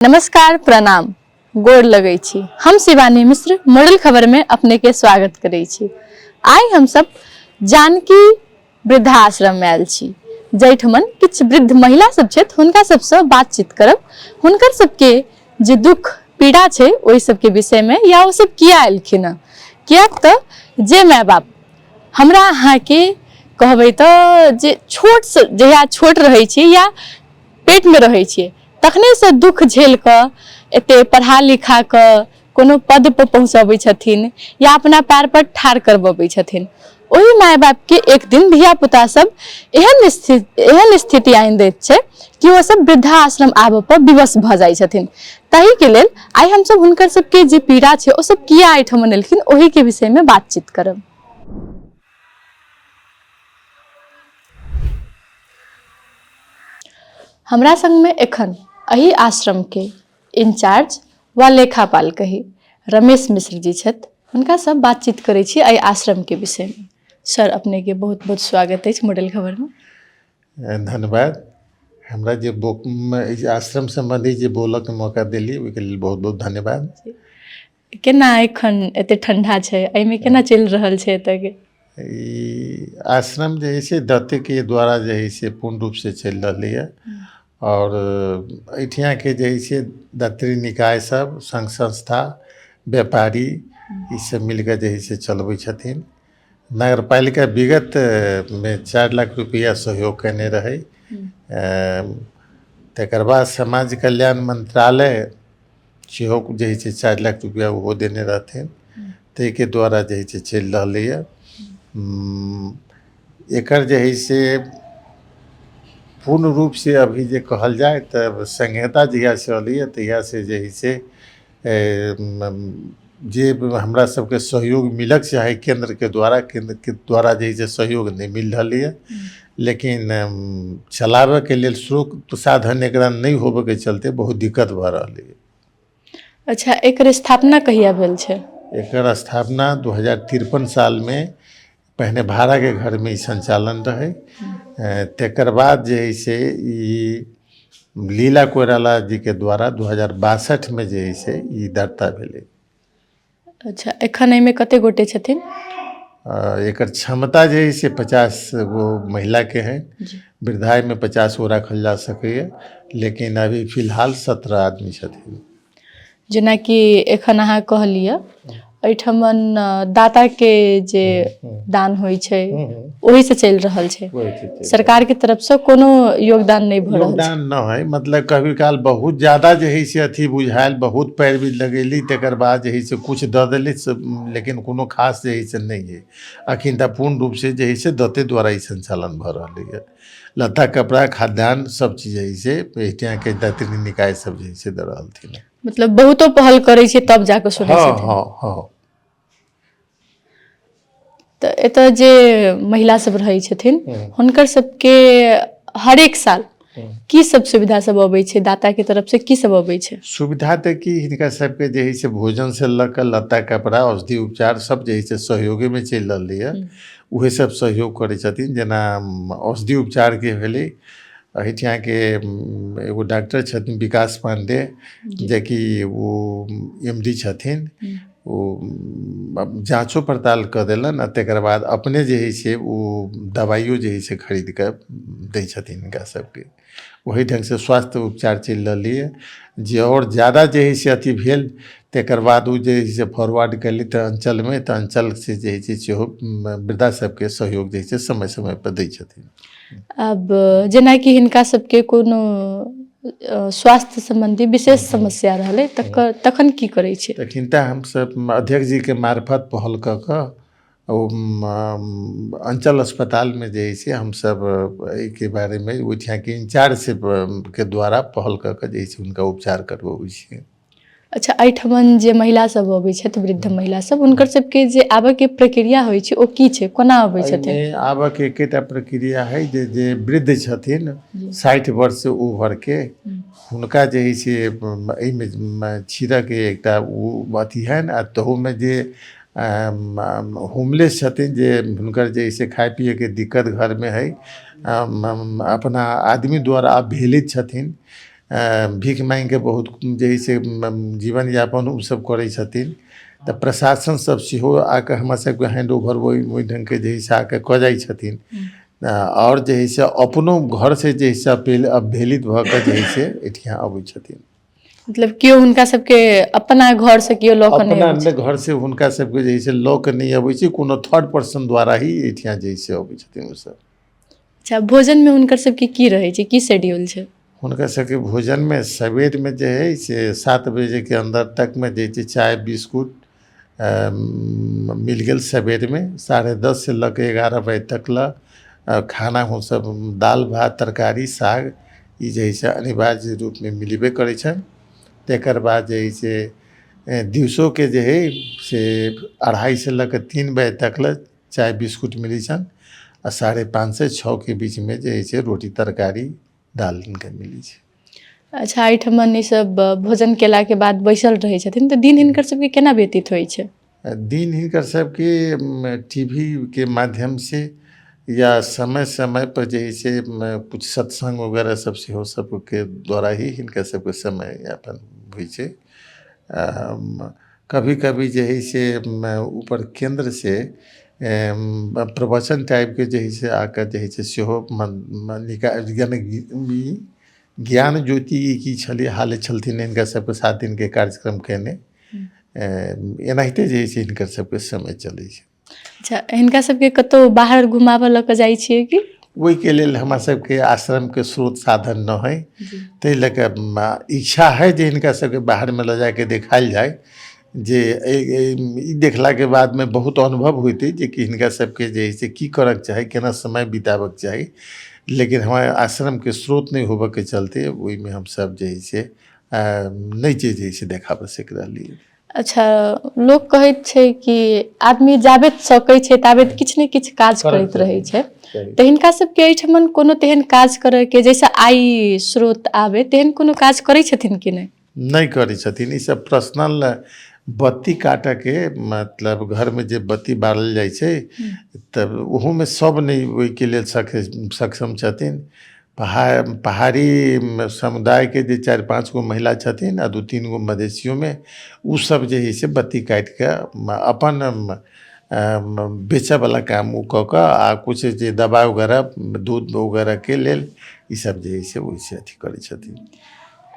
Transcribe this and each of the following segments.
नमस्कार, प्रणाम, गोर लगै छी। हम शिवानी मिश्र मॉडल खबर में अपने के स्वागत करै छी। आइ हम सब जानकी वृद्धाश्रम में आयल छी, जाहिठमन किछु वृद्ध महिला सब छथि, हुनका सबसँ बातचीत करब, हुनकर सबके जे दुख पीड़ा छै ओहि सबके विषय में, या ओ सब किया एलखिन हँ। किएक तऽ जे माय बाप हमरा अहाँके कहबै तऽ जे छोटसँ, जहिया छोट रहै छी या पेटमे रहै छियै, तखनेसँ दुःख झेल कऽ एते पढ़ा लिखा कऽ कोनो पद पर पहुँचबै छथिन या अपना पैर पर ठाढ़ करबबै छथिन, ओहि माय बापके एक दिन धिया पुता सब एहन स्थिति आनि दैत छै कि ओ सब वृद्धाश्रम आबऽ पर विवश भऽ जाइ छथिन। ताहिके लेल आइ हमसब हुनकर सबके जे पीड़ा छै, ओ सब किया एहिठाम एलखिन, ओहिके विषयमे बातचीत करब। हमरा संगमे एखन एहि आश्रमके इंचार्ज वा लेखापाल कही रमेश मिश्र जी छथि। हुनकासँ बातचीत करै छी एहि आश्रमके विषयमे। सर, अपनेके बहुत बहुत स्वागत अछि मॉडल खबरमे। धन्यवाद। हमरा जे एहि आश्रम सम्बन्धी जे बोलऽके मौका देली, ओहिके लेल बहुत बहुत धन्यवाद। केना एखन एते ठंडा छै, एहिमे केना चलि रहल छै एतऽके? ई आश्रम जे हइ से दत्तके द्वारा जे हइ से पूर्ण रूपसँ चलि रहलैए आओर एहिठियाके जे हइ से दात्री निकाय सब, संघ संस्था, व्यापारी, ईसब मिलकऽ जे हइ से चलबै छथिन। नगरपालिका विगतमे 4 लाख रुपैआ सहयोग कयने रहै। तकर बाद समाज कल्याण मंत्रालय सेहो जे हइ से 4 लाख रुपैआ ओहो देने रहथिन। ताहिके द्वारा जे हइ से चलि रहलैए। एकर जे हइ से पूर्ण रूपसँ अभी जे कहल जाय तऽ संहिता जहियासँ एलैए तहियासँ जे हइ से जे हमरा सबके सहयोग मिलक चाही केन्द्रके द्वारा, केन्द्रके द्वारा जे हइ से सहयोग नहि मिल रहलैए। लेकिन चलाबऽके लेल स्रोत साधन एकरा नहि होबऽके चलते बहुत दिक्कत भऽ रहलैए। अच्छा, एकर स्थापना कहिया भेल छै? एकर स्थापना 2053 सालमे। पहिने भाड़ाके घरमे ई सञ्चालन रहै। तकर बाद जे हइ से ई लीला कोइराला जीके द्वारा 2062मे जे हइ से ई दर्ता भेलै। अच्छा, एखन एहिमे कते गोटे छथिन? एकर क्षमता जे हइ से 50 गो महिलाके हइ। वृद्धामे 50 गो राखल जा सकैए, लेकिन अभी फिलहाल 17 आदमी छथिन। जेनाकि एखन अहाँ कहलियै, एहिठमन दाताके जे दान होइ छै, ओहिसँ चलि रहल छै? सरकारके तरफसँ कोनो योगदान नहि भऽ रहल छै? योगदान न है। मतलब कभी काल बहुत ज्यादा जे हइ से अथी बुझायल, बहुत पैरवी लगेली, तकर बाद जे हइ से किछु दऽ देली से, लेकिन कोनो खास जे हइ से नहि हइ। अखन तऽ पूर्ण रूपसँ जे हइ से दत्ते द्वारा ई संचालन भऽ रहलैए। लत्ता कपड़ा, खाद्यान्न, सब चीज हइ से एहिठामके दातृ निकाय सब जे हइ से दऽ रहलथिन हँ। मतलब बहुतो पहल करै छै तब जाकऽ सुनै छथिन? हँ। तऽ एतऽ जे महिला सब रहै छथिन, हुनकर सबके हरेक साल की सब सुविधा सब अबै छै? दाता के तरफ से की सब अबै छै? सुविधा तऽ की, हिनका सबके जे हइ से भोजनसँ लऽ कऽ लत्ता कपड़ा, औषधि उपचार, सब जे हइ से सहयोगेमे चलि रहलैए। उहे सब सहयोग करै छथिन। जेना औषधि उपचारके भेलै, एहिठामके एगो डॉक्टर छथिन विकास पाण्डे, जेकि ओ एम डी छथिन। ओ जाँचो पड़ताल कऽ देलनि आ तकर बाद अपने जे हइ से ओ दबाइयो जे हइ से खरीद कऽ दै छथिन हिनका सबके। ओही ढङ्गसँ स्वास्थ्य उपचार चलि रहलैए। जे आओर ज्यादा जे हइ से अथी भेल, तकर बाद ओ जे हइ से फॉरवर्ड कयली तऽ अञ्चलमे, तऽ अञ्चलसँ जे हइ से सेहो वृद्धा सबके सहयोग जे हइ से समय समयपर दै छथिन। आब जेनाकि हिनका सबके कोनो स्वास्थ्य सम्बन्धी विशेष समस्या रहलै तकर, तखन की करै छै? तखन तऽ हमसब अध्यक्ष जीके मार्फत पहल कऽ कऽ ओ अञ्चल अस्पतालमे जे हइ से हमसब एहिके बारेमे ओहिठामके इंचार्ज से के द्वारा पहल कऽ कऽ जे हइ से हुनका उपचार करबबै छियै। अच्छा, एहिठमन जे महिला सब अबै छथि, वृद्ध महिला सब, हुनकर सबके जे आबऽके प्रक्रिया होइ छै, ओ की छै? कोना अबै छथिन? एहिमे आबऽके एकेटा प्रक्रिया है जे जे वृद्ध छथिन, 60 वर्ष से ऊपरके, हुनका जे हइ से एहिमे छिड़ऽके एकटा ओ अथी हइ। आ तहूमे जे होमलेस छथिन, जे हुनकर जे हइ से खाय पियैके दिक्कत घरमे हइ, अपना आदमी द्वारा अवहेलित छथिन। भीख माँगिके बहुत जे हइ से जीवन यापन ओसब करै छथिन। तऽ प्रशासन सब सेहो आके हमरा सबके हैंड ओवर ओहि ओहि ढङ्गके जे हइ से आके कऽ जाइ छथिन। आओर जे हइ से अपनो घरसँ जे हइ से अवहेलित भऽ कऽ जे हइ से एहिठाम अबै छथिन। मतलब केओ हुनका सबके अपना घर से केओ लऽ कऽ नहि अपना अबै छै। घर से हुनका सबके जे हइ से लऽ कऽ नहि अबै छै, कोनो थर्ड पर्सन द्वारा ही एहिठाम जे हइ से अबै छथिन ओसब। अच्छा, भोजनमे हुनकर सबके की रहै छै, की शेड्यूल छै? हुनका सबके भोजनमे सवेरमे जे हइ से 7 बजेके अन्दर तकमे जे छै चाय बिस्कुट मिल गेल सवेरमे। 10:30 से लऽ के 11 बजे तक लए खाना हमसब दालि भात तरकारी साग ई जे हइ से अनिवार्य रूपमे मिलबे करै छनि। तकर बाद जे हइ से दिवसोके जे हइ से 2:30 से लऽ के 3 बजे तक लए चाय बिस्कुट मिलै छनि आ 5:30 से 6 के बीचमे जे हइ से रोटी तरकारी दालि हिनका मिलै छै। अच्छा, एहिठमन ई सब भोजन केलाके बाद बैसल रहै छथिन तऽ दिन हिनकर सबके केना व्यतीत होइ छै? दिन हिनकर सबके टी वी के माध्यमसँ या समय समय पर जे हइ से कुछ सत्संग वगैरह सब सेहो सबके द्वारा ही हिनकर सबके समय यापन होइ छै। कभी कभी जे हइ से ऊपर केन्द्र से प्रवचन टाइपके जे हइ से आके जे हइ से सेहो यानि ज्ञान ज्योति की छलै हाले छलथिन हिनका सबके 7 दिनके कार्यक्रम केने। एनाहिते जे हइ से हिनकर सबके समय चलै छै। अच्छा, हिनका सबके कतहु बाहर घुमाबऽ लऽ कऽ जाइ छियै कि? ओहिके लेल हमरा सबके आश्रमके स्रोत साधन न हइ, ताहि लऽ कऽ इच्छा हइ जे हिनका सबके बाहरमे लऽ जाके देखायल जाय, जे ई देखलाके बादमे बहुत अनुभव होइतै जे कि हिनका सबके जे हइ से की करऽके चाही, केना समय बिताबऽके चाही। लेकिन हमरा आश्रमके स्रोत नहि होबऽके चलते ओहिमे हमसब जे हइ से नहि जे हइ से देखाबऽ सकि रहलियै। अच्छा, लोक कहैत छै कि आदमी जाबेत सकै छै ताबेत किछु ने किछु काज करैत रहै छै, तऽ हिनका सबके एहिठमन कोनो तेहन काज करैके जैसे आय स्रोत आबै तेहन कोनो काज करै छथिन कि नहि? नहि करै छथिन। ईसब पर्सनल बत्ती काटऽके मतलब घरमे जे बत्ती बारल जाइ छै तब ओहूमे सब नहि ओहिके लेल सक्षम छथिन। पहाड़ी समुदायके जे 4-5 गो महिला छथिन आ 2-3 गो मधेशियोमे ओसब जे हइ से बत्ती काटिके अपन बेचऽवला काम ओ कऽ कऽ आ कुछ जे दबाइ वगैरह दूध वगैरहके लेल ईसब जे हइ से ओहिसँ अथी करै छथिन।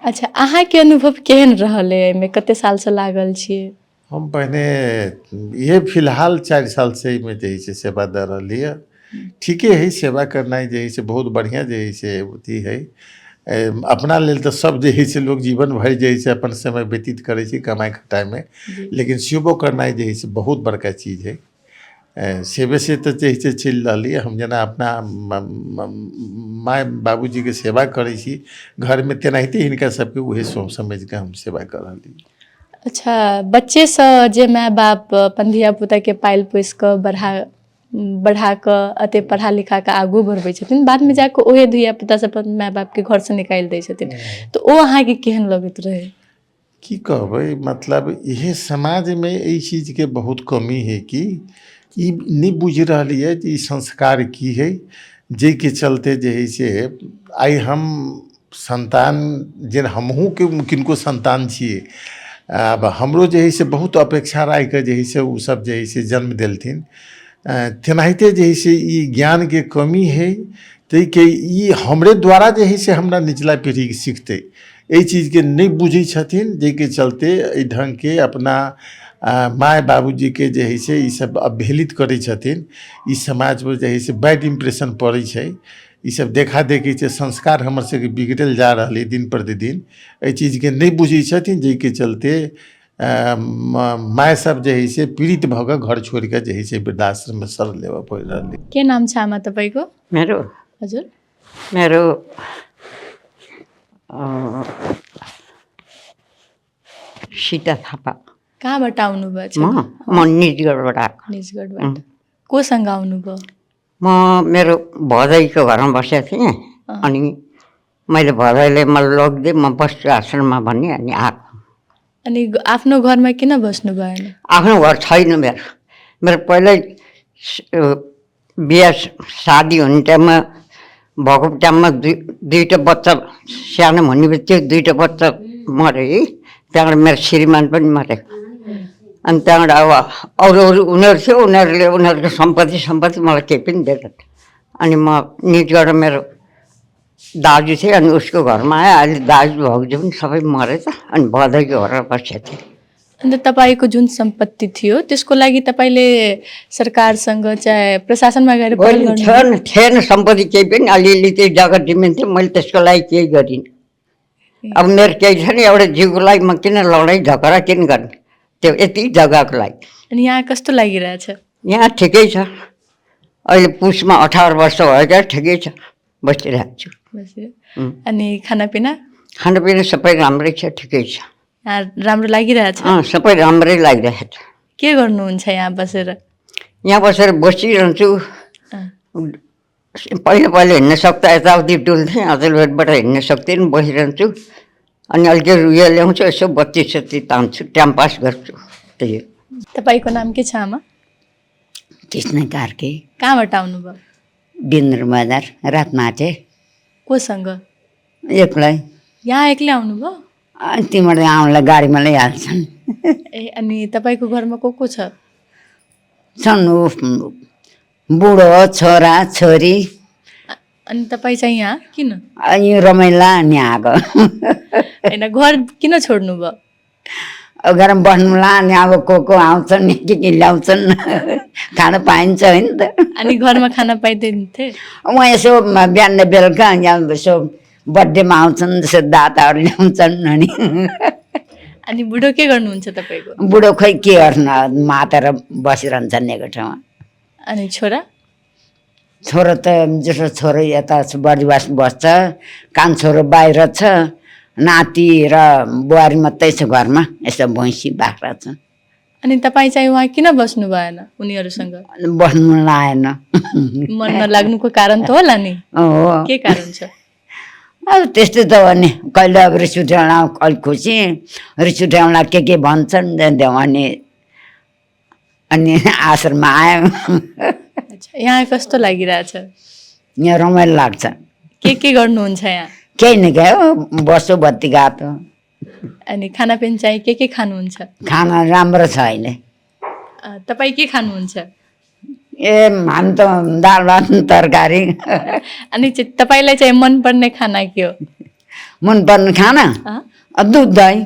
अच्छा, अहाँके अनुभव केहन रहल है एहिमे, कते सालसँ लागल छियै? हम पहिने इहे फिलहाल 4 सालसँ एहिमे जे हइ से सेवा दऽ रहली हँ। ठीके हइ, सेवा करनाइ जे हइ से बहुत बढ़िआँ जे हइ से अथी हइ। अपना लेल तऽ सब जे हइ से लोग जीवन भरि जे हइ से अपन समय व्यतीत करै छै कमाइ खटाइमे, लेकिन सेवो करनाइ जे हइ से बहुत बड़का चीज हइ। सेवे से तऽ जे हइ से चलि रहली। हम जेना अपना माय बाबूजीके सेवा करै छी घरमे, तेनाहिते हिनका सबके उहे सोच समझिके हम सेवा कऽ रहली। अच्छा, बच्चेसँ जे माय बाप अपन धिया पुताके पालि पोसि कऽ बढ़ा कऽ अते पढ़ा लिखा कऽ आगू बढ़बै छथिन, बादमे जाकऽ ओहे धिया पुता सब अपन माय बापके घरसँ निकालि दै छथिन, तऽ ओ अहाँके केहन लगैत रहै? की कहबै, मतलब इहे समाजमे एहि चीजके बहुत कमी हइ कि ई नहि बुझि रहलियै जे ई संस्कार की हइ, जाहिके चलते जे हइ से आइ हम सन्तान जे हमहूँ किनको सन्तान छियै, आब हमरो जे हइ से बहुत अपेक्षा राखिकऽ जे हइ से ओसब जे हइ से जन्म देलथिन, तेनाहिते जे हइ से ई ज्ञानके कमी हइ, ताहिके ई हमरे द्वारा जे हइ से हमरा निचला पीढ़ी सिखतै, एहि चीजके नहि बुझै छथिन, जाहिके चलते एहि ढङ्गके अपना माय बाबूजीके जे हइ से ईसब अवहेलित करै छथिन। ई समाजमे जे हइ से बैड इम्प्रेशन पड़ै छै। ईसब देखा देखी छै संस्कार हमर सबके बिगड़ल जा रहल है दिन प्रतिदिन। एहि चीजके नहि बुझै छथिन, जाहिके चलते माय सब जे हइ से पीड़ित भऽ कऽ घर छोड़िकऽ जे हइ से वृद्धाश्रममे शरण लेबऽ पड़ि रहलै। के नाम छ आमा तपाईँको? मेरो? हजुर। मेरो सीता थापा। कहाँबाट आउनुभयो? म निजगढबाट आएको। निजगढबाट। कोसँग आउनुभयो? म मेरो भदैको घरमा बसेको थिएँ, अनि मैले भदैले मलाई लगिदिएँ, म बस्छु आश्रममा भन्ने, अनि आएको। अनि आफ्नो घरमा किन बस्नु भएन? आफ्नो घर छैन मेरो। मेरो पहिल्यै बिहा शादी हुने टाइममा भएको टाइममा दुईवटा बच्चा सानो हुने बित्तिकै दुईवटा बच्चा मरे है। त्यहाँबाट मेरो श्रीमान पनि मरे। अनि त्यहाँबाट अब अरू अरू उनीहरू थियो, उनीहरूले उनीहरूको सम्पत्ति सम्पत्ति मलाई केही पनि दिएन। अनि म निजगढ मेरो दाजु थियो, अनि उसको घरमा आएँ। अहिले दाजु भाउजू पनि सबै मरे त, अनि भदैको घरमा बसेको थिएँ। अन्त तपाईँको जुन सम्पत्ति थियो त्यसको लागि तपाईँले सरकारसँग चाहे प्रशासनमा गएर पहल होइन, गर्नु? थिएन थिएन सम्पत्ति केही पनि, अलिअलि त्यही जग्गा जमिन थियो, मैले त्यसको लागि केही गरिनँ। अब मेरो केही छैन, एउटा जिउको लागि म किन लडाइँ झगडा किन गर्ने, त्यो यति जग्गाको लागि। अनि यहाँ कस्तो लागिरहेछ? यहाँ ठिकै छ, अहिले पुसमा 18 वर्ष भयो क्या, ठिकै छ, बसिरहेको छु। बसेर। उम्। अनि खानापिना? खानापिना सबै राम्रै छ, ठिकै छ। यहाँ राम्रो लागिरहेछ? अँ, सबै राम्रै लागिरहेको छ। के गर्नुहुन्छ यहाँ बसेर? यहाँ बसेर बसिरहन्छु। अँ, पहिला पहिला हिँड्न सक्दा यताउति डुल्थेँ, अचलबाट हिँड्न सक्दिनँ, बसिरहन्छु। अनि अलिकति रुइया ल्याउँछु, यसो बत्ती सत्ती तान्छु, टाइम पास गर्छु, त्यही हो। तपाईँको नाम के छ आमा? कृष्ण कार्की। कहाँबाट आउनुभयो? बिन्द्र बजार, रातमाटे। कोसँग? एक्लै। यहाँ एक्लै आउनुभयो? अनि तिमीहरू आउनलाई गाडीमा ल्याइहाल्छन्। ए, अनि तपाईँको घरमा को को छ? छन् ऊ बुढो, छोरा छोरी। अनि तपाईँ चाहिँ यहाँ किन? अनि रमाइला अनि आएको। होइन, घर किन छोड्नु भयो? घरमा बस्नुला, अनि अब को को आउँछन्, के के ल्याउँछन्, खान पाइन्छ होइन त। अनि घरमा खाना पाइँदैन थिए? उहाँ यसो बिहान बेलुका यहाँ यसो बर्थडेमा आउँछन्, यसो दाताहरू ल्याउँछन्। अनि अनि बुढो के गर्नुहुन्छ तपाईँको? बुढो खोइ के गर्नु, मातेर बसिरहन्छन् एकै ठाउँमा। अनि छोरा? छोरो त जसो छोरो यता बर्दिवास बस्छ, कान छोरो बाहिर छ, नाति र बुहारी मात्रै छ घरमा, यसो भैँसी बाख्रा छ। अनि तपाईँ चाहिँ उहाँ किन बस्नु भएन उनीहरूसँग? बस्नु मन लागेन। मन नलाग्नुको कारण त होला नि? हो। के कारण छ? अब त्यस्तै त हो नि, कहिले अब रिस उठ्याउला अलिक खुसी, रिस उठ्याउला के के भन्छन्, अनि अनि आश्रममा आयो। अच्छा, यहाँ कस्तो लागिरहेछ? यहाँ रमाइलो लाग्छ। के के गर्नुहुन्छ यहाँ? केही न केही हो, बस्यो बत्ती गएको। अनि खानापिना चाहिँ के के खानुहुन्छ? खाना राम्रो छ अहिले। तपाईँ के खानुहुन्छ? ए, हामी त दाल भात तरकारी। अनि चाहिँ तपाईँलाई चाहिँ मनपर्ने खाना के हो? मनपर्ने खाना? अँ? दुध दही।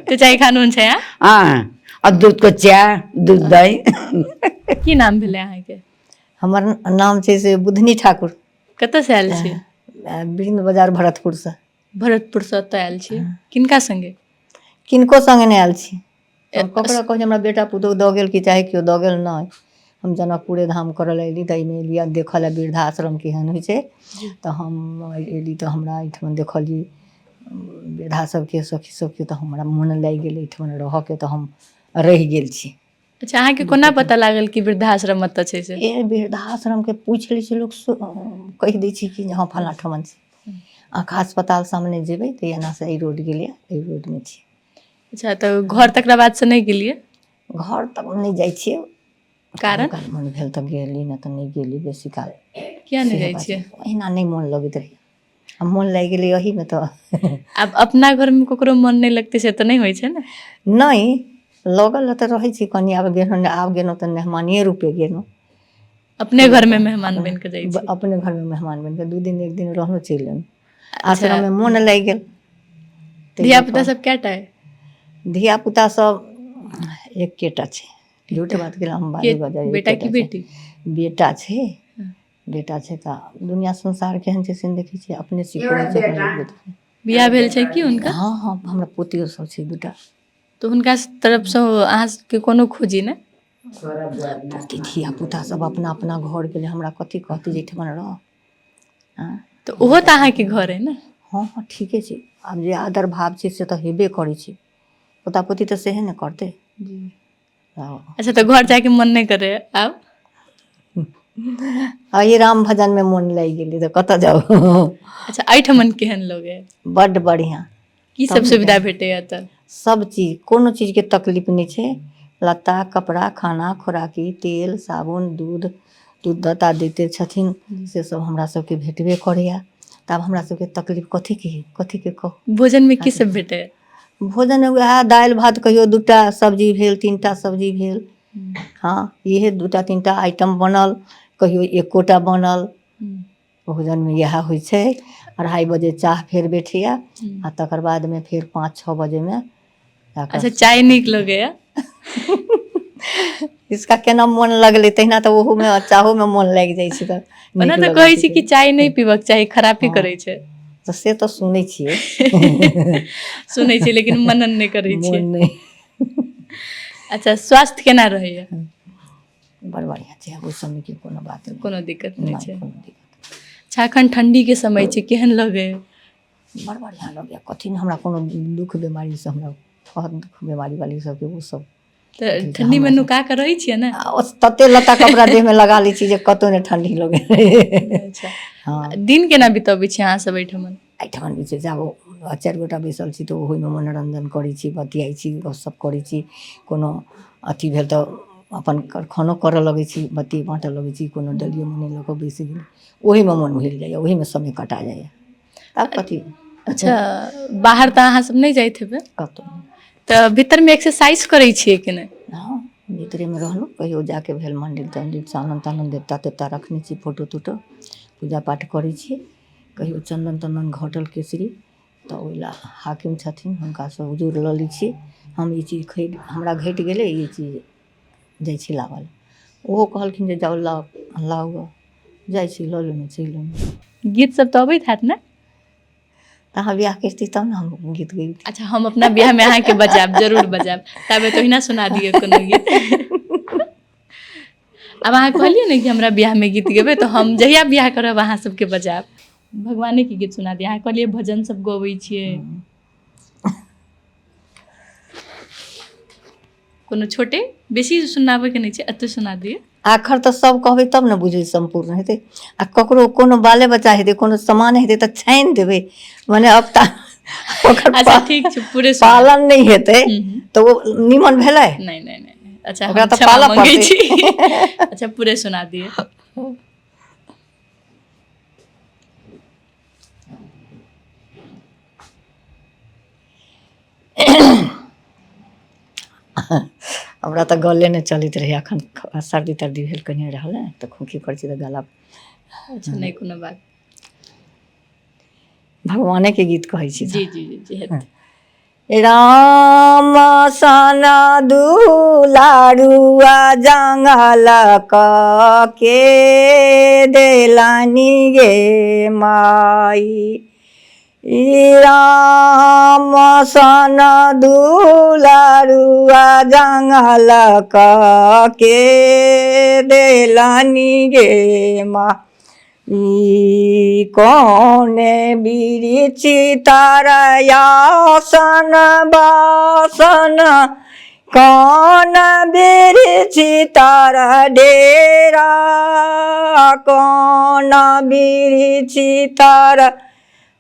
त्यो चाहिँ खानुहुन्छ यहाँ? अँ, दुधको चिया, दुध दही। की नाम भेलै अहाँके? हमर नाम छै से बुधनी ठाकुर। कतऽसँ आयल छी? वृन्द बाजार भरतपुरसँ। भरतपुरसँ ओतऽ आयल छी, किनका संगे? किनको संगे नहि आयल छी। हम ककरो कहै हमरा बेटा पुतोहु दऽ गेल कि चाहे केओ दऽ गेल, नहि, हम जनकपुरे धाम करऽ लए एली, तऽ एहिमे एलियै देखऽ लए वृद्धाश्रम केहन होइ छै। तऽ हम एली तऽ हमरा एहिठमन देखलियै वृद्धा सबके, सखी सबके, तऽ हमरा मोन लागि गेल एहिठमन रहऽके, तऽ हम रहि गेल छी। अच्छा, अहाँके कोना पता लागल कि वृद्धाश्रम एतऽ छै से? ए, वृद्धाश्रमके पूछि लै छै लोक, कहि दै छै कि हँ फलाँ ठमन छै। आँखा अस्पताल सामने जेबै तऽ एना से एहि रोड गेलियै, एहि रोडमे छी। अच्छा, तऽ घर तकरा बाद से नहि गेलियै? घर तक नहि जाइ छियै। कारण? काल मन भेल तऽ गेली, नहि तऽ नहि गेली बेसी काल। किया नहि जाइ छियै? ओहिना नहि मोन लगैत रहै, आ मोन लागि गेलै एहीमे तऽ। आब अपना घरमे ककरो मन नहि लगतै से तऽ नहि होइ छै ने? नहि लगल तऽ रहै छी कनि। आब गेलहुँ, आब गेलहुँ तऽ मेहमानिए रूपे गेलहुँ। अपने घरमे मेहमान बनि कऽ जाइ छी? अपने घरमे मेहमान बनि कऽ 2 दिन 1 दिन रहलहुँ, चलि एलहुँ। आश्रममे मोन लागि गेल। धिया पुता सब कएटा अइ? धिया पुता सब एकेटा छै। झूठ बात गेल हम बाजू बाजू। बेटा की बेटी? बेटा छै, बेटा छै। तऽ दुनिया संसार केहन छै से नहि देखै छियै, अपने सिखबै छै। बियाह भेल छै की हुनका? हँ हँ, हमरा पोतियो सब छै 2टा। तऽ हुनका तरफसँ अहाँ सबके कोनो खोजी नहि? पोती धिया पुता सब अपना अपना घर गेलै, हमरा कथी कहतै जे एहिठमन रह। तऽ ओहो तऽ अहाँके घर अइ ने? हँ हँ, ठीके छै। आब जे आदर भाव छै से तऽ हेबे करै छै, पोता पोती तऽ सएह ने करतै। अच्छा, तऽ घर जायके मन नहि करे आब? आ ई राम भजनमे मोन लागि गेलै तऽ कतऽ जाउ? अच्छा, एहिठमन केहन लगैए? बड्ड बढ़िआँ। की सब सुविधा भेटैए एतऽ? सब चीज, कोनो चीजके तकलीफ नहि छै। लत्ता कपड़ा, खाना खोराकी, तेल साबुन, दूध दूध दाता दैते छथिन, से सब हमरा सबके भेटबे करैया। तऽ आब हमरा सबके तकलीफ कथीके है, कथीके कहू। भोजनमे की सब भेटैए? भोजन उएह दालि भात, कहियो 2टा सब्जी भेल, 3टा सब्जी भेल। हँ, इहे 2टा 3टा आइटम बनल, कहियो एकोटा बनल। भोजनमे इएह होइ छै। 2:30 बजे चाह फेर बैठैया आ तकर बादमे फेर 5-6 बजेमे जाकऽ। अच्छा, चाय नीक लगैया? इसका केना मोन लगलै तहिना तऽ ओहोमे चाहोमे मोन लागि जाइ छै तऽ ओना नीक तऽ लगै कहै छै। छै कि चाय नहि पीबक चाही, खराबी हँ। करै छै। तऽ से तऽ सुनै छियै। सुनै छियै लेकिन मनन नहि करै छियै। मोन नहि। अच्छा, स्वास्थ्य केना रहैया? बड़ बढ़िआँ छै, आब ओहि समयके कोनो बात नहि। कोनो दिक्कत नहि छै? कोनो दिक्कत। अच्छा, एखन ठण्डीके समय छै, केहन लगैया? बड़ बढ़िआँ लगैया। कथी ने हमरा कोनो दुःख बेमारीसँ, हमरा बहुत दुःख बेमारी वाली सबके ओ सब। तऽ ठण्डीमे नुका कऽ रहै छियै ने? आ ओ तते लत्ता कपड़ा देहमे लगा लै छी जे कतहु नहि ठण्डी लगै। अच्छा। हँ। दिन केना बितबै छी अहाँ सब एहिठमन? एहिठमन जे छै से आब 4 गोटा बैसल छी तऽ ओहिमे मनोरञ्जन करै छी, बतियाइ छी, गपशप करै छी। कोनो अथी भेल तऽ अपन खानो करऽ लगै छी, बत्ती बाँटऽ लगै छी, कोनो डलियो मुनि लऽ कऽ बैसि गेली, ओहिमे मोन भरि जाइए, ओहिमे समय कटा जाइए। आब कथी। अच्छा, बाहर तऽ अहाँ सब नहि जाइत हेबै? कतहु नहि। तऽ भीतरमे एक्सरसाइज करै छियै कि नहि? हँ, भीतरेमे रहलहुँ। कहियो जाके भेल मन्दिर तन्दिर, चानन तानन, देवता तेवता रखने छी, फोटो तोटो, पूजा पाठ करै छी। कहियो चन्दन तन्दन घटल केसरी तऽ ओहि लए हाकिम छथिन, हुनकासँ हुजूर लऽ लै छी, हम ई चीज खरीद, हमरा घटि गेलै ई चीज, जाइ छी लाबऽ लए। ओहो कहलखिन जे जाउ लाउ लाउ गऽ, जाइ छी लऽ लेलहुँ, चलि एलहुँ। गीत सब तऽ अबैत हैत ने? तऽ अहाँ बियाह करिती तब ने हम गीत गैती। अच्छा, हम अपना बियाहमे अहाँके बजायब, जरूर बजायब। ताबे तऽ ओहिना सुना दिअ कोनो गीत। आब अहाँ कहलियै ने कि हमरा बियाहमे गीत गेबै, तऽ हम जहिया बियाह करब अहाँ सबके बजायब। भगवानेके गीत सुना दिअ। अहाँ कहलियै भजन सब गबै छियै, कोनो छोटे, बेसी सुनाबैके नहि छै, एते सुना दिअ। आखर तऽ सब कहबै तब ने बुझबै, सम्पूर्ण हेतै। आ ककरो कोनो बाले बच्चा हेतै, कोनो सामान हेतै तऽ छानि देबै, मने अब तऽ ओकर अच्छा, ठीक छै, पूरे सुना। पालन नहि हेतै तऽ ओ निमन भेलै? नहि नहि नहि नहि। अच्छा, ओकरा हम तऽ क्षमा पालऽ मंगै पड़तै। छी। अच्छा, पूरे सुना दिअ। हमरा तऽ गले नहि चलैत रहै, एखन सर्दी तर्दी भेल कनिए रहल ने तऽ खोँखी करै छी तऽ गला। अच्छा, नहि कोनो बात। भगवानेके गीत कहै छी। जी जी जी जी, हेतै। राम सन दुलारुआ जंगल के देलनि गे माई, ई राम सन दुलारुआ जंगल के देलनि गे मा ई, कौने बिरिछ तरयासन बासन, कौन बिरिछ तर डेरा, कौन बिरिछ तर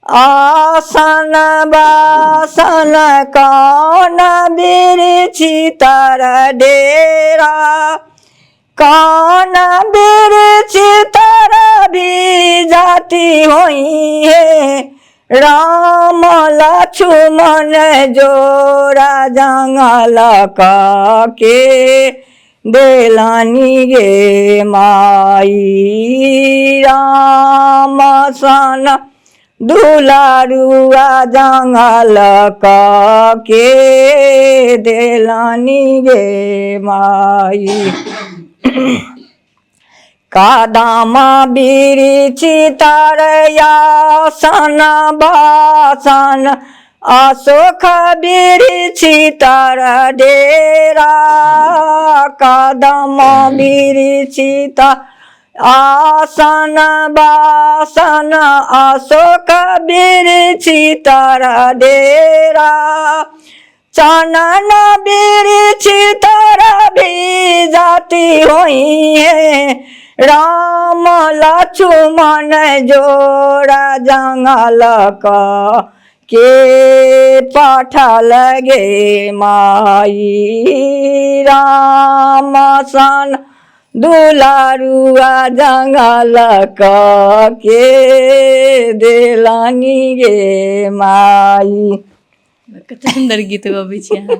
आसन बासन, कौन बिरिछ तर डेरा, कौन बिरिछ तर भी जाती हुई है, राम लक्ष्मण जोरा जंगल के देलानी गे माई, राम सन दुलारुआ जंगल के देलानी गे माई। कादाम बिरिछ तरयासन बासन, अशोक बिरिछ तर डेरा, कदम बिरिछ तर आसन बासन, अशोक बिरिछ तर डेरा, चनन बिरिछ तर भी जाती हुई है, राम लक्ष्मण जोड़ा जंगल के पाठा लगे माई, राम सन दुलारुआ जंगल के देलानी गे माई। कते सुन्दर गीत गबै छी अहाँ,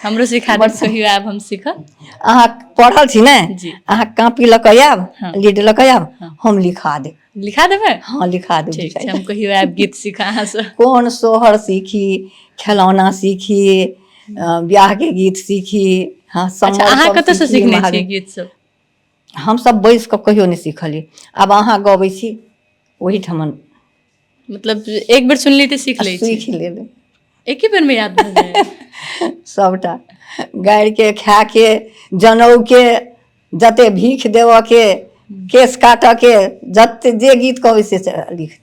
हमरो सिखा देब कहियो आब हम सीखब। अहाँ पढ़ल छी ने? जी। अहाँ कॉपी लऽ कऽ आयब, हाँ। लीड लऽ कऽ आयब, हाँ। हम लिखा देब। लिखा देबै? हाँ, लिखा देब। ठीक छै, हम कहियो आयब गीत सीखऽ अहाँसँ। कोन सोहर सीखी, खेलौना सीखी, बियाह के गीत सीखी। हाँ। अच्छा, सम्मर अहाँ सब कतऽसँ सीखी, सीखने छियै महावीर। गीत सब? हमसब बैस कऽ कहियो नहि सीखलियै। आब अहाँ गबै छी ओहिठमन। मतलब एक बेर सुनली तऽ सीख लै छी? सीख लेबै। एके बेर में याद भऽ जाय? सबटा गाड़ि के खाय के, जनउ के जते भीख देबऽ के, केश काटऽ के, जते जे गीत कहबै से लिख देब।